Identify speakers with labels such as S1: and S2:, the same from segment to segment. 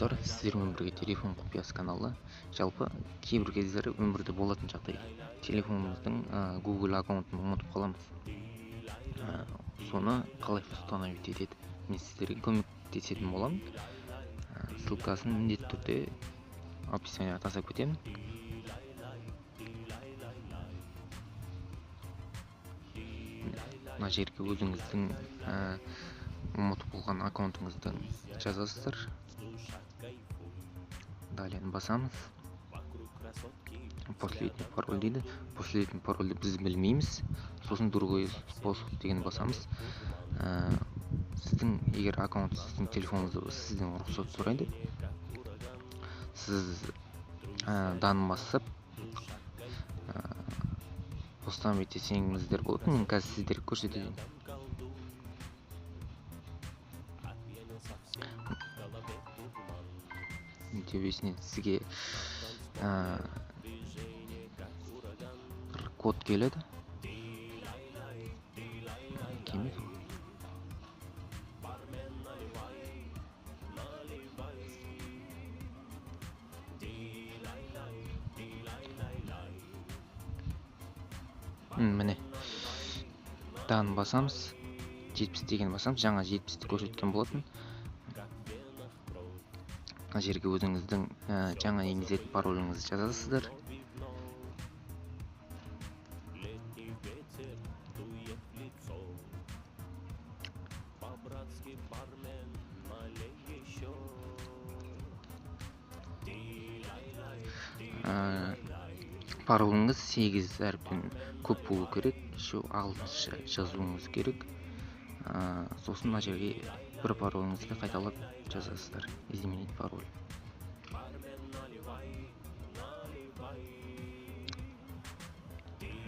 S1: Достар, сіздермен бірге телефон құпиясы каналы. Жалпы кейбір кездері өмірде болатын жағдай, телефонымыздың Google аккаунтын ұмытып қаламыз. Соны қалай восстановить етеді, мен сіздерге көмектесетін боламын. Ссылкасын міндетті түрде описанияға тастап кетемін. Мына жерге өзіңіздің ұмытып болған аккаунтыңызды жазасыздар. Далее басамыз. Последний пароль дейді. Последний парольді біз білмейміз. Сосын другой способ деген басамыз. Сіздің егер аккаунт сіздің телефоныңызда болса, сізден рұқсат сұрайды. Сіз данын басып восстановить етсеңіздер болады. Мен қазір сіздерге көрсетейін. Төбесінен сізге бір код келеді. Келмеді ғой. Міне, дан басамыз, 70 деген басамыз, жаңа 70-ті көрсеткен болатын. Мына жерге өзіңіздің жаңа енгізетін пароліңізді жазасыздар. Пароліңіз 8 әріптен көп болу керек, еще ағылшынша жазуыңыз керек. Сосын мына жерге бір пароліңізді қайталап жазасыздар. Изменить пароль.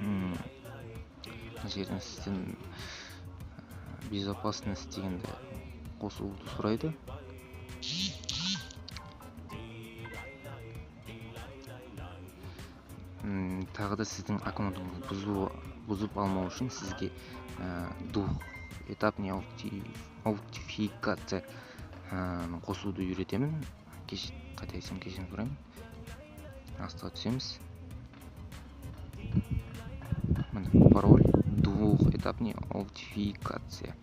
S1: Мына жерден сізден безопасность дегенді қосуды сұрайды. Тағы да сіздің аккаунтыңызды бұзып алмау үшін сізге двухэтапный аутентификация қосуды үйретемін. Қателесем кешірім сұраймын. Астыға түсеміз. Міне, пароль двухэтапный аутентификация.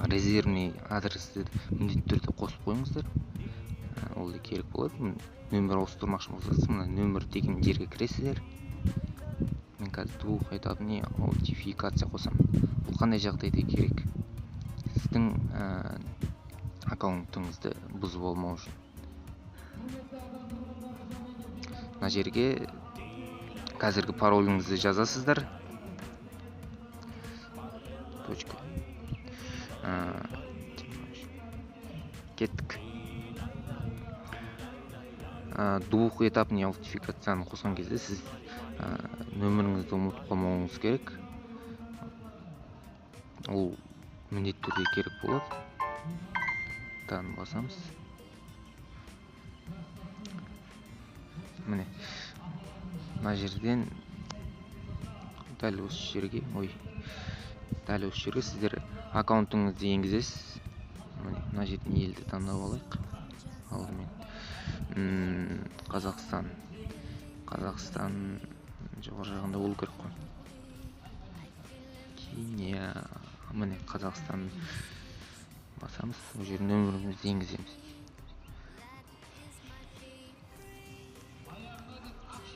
S1: Резервный адресті міндетті түрде қосып қойыңыздар. Ол да керек болады. Нөмір ауыстырмақшы болсаңыз, мына нөмір деген жерге кіресіздер. Мен қазір двухэтапный аутентификация қосамын. Бұл қандай жағдайда керек? Сіздің аккаунтыңызды бұзып алмау үшін. Мына жерге қазіргі пароліңізді жазасыздар. Точка. Кеттік. Двухэтапный аутентификацияны қосқан кезде сіз нөміріңізді ұмытып қалмауыңыз керек. Ол міндетті түрде керек болады. Тан басамыз. Міне, мына жерден дәл осы жерге, ой, дәл осы жерге сіздер аккаунтыңызды енгізесіз. Міне, мына жерден елді таңдап алайық. Алдымен Қазақстан. Қазақстан жоғары жағында болу керек қой. Кения. Міне, Қазақстан басамыз. Бұл жерде нөмірімізді енгіземіз.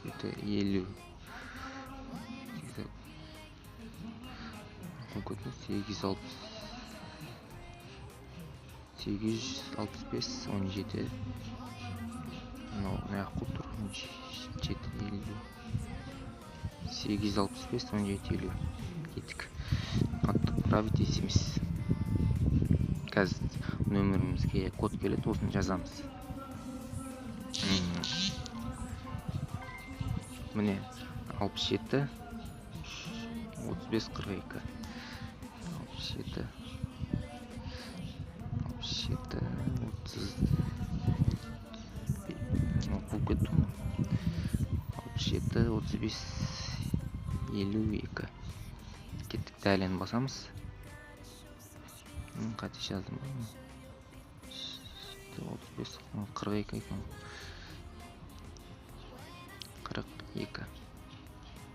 S1: 7 50 8 865 17. Мынау мына жаққа қойып тұр. 7 50 865 17 50. Кеттік. Отправить SMS. Қазір нөмірімізге код келеді, осыны жазамыз. Міне, 67 35 42. 67 67 30 болып кетті ғой. 67 35 52. Кеттік, дәлені басамыз. Қате жаздым ба? 35 5, 42 екен. 42.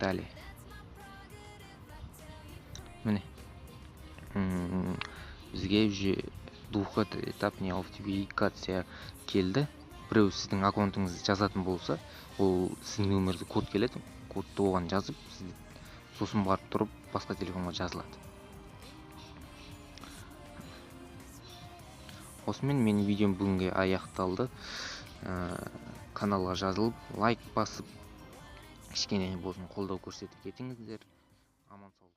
S1: Далее. Міне. Бізге уже двухэтапный аутентификация келді. Біреу сіздің аккаунтыңызды жазатын болса, ол сіздің нөмірді код келеді, кодты оған жазып, сосын барып тұрып басқа телефонға жазылады. Осымен менің видеом бүгінге аяқталды. Каналға жазылып, лайк басып, кішкене болсын қолдау көрсетіп кетіңіздер. Аман сау.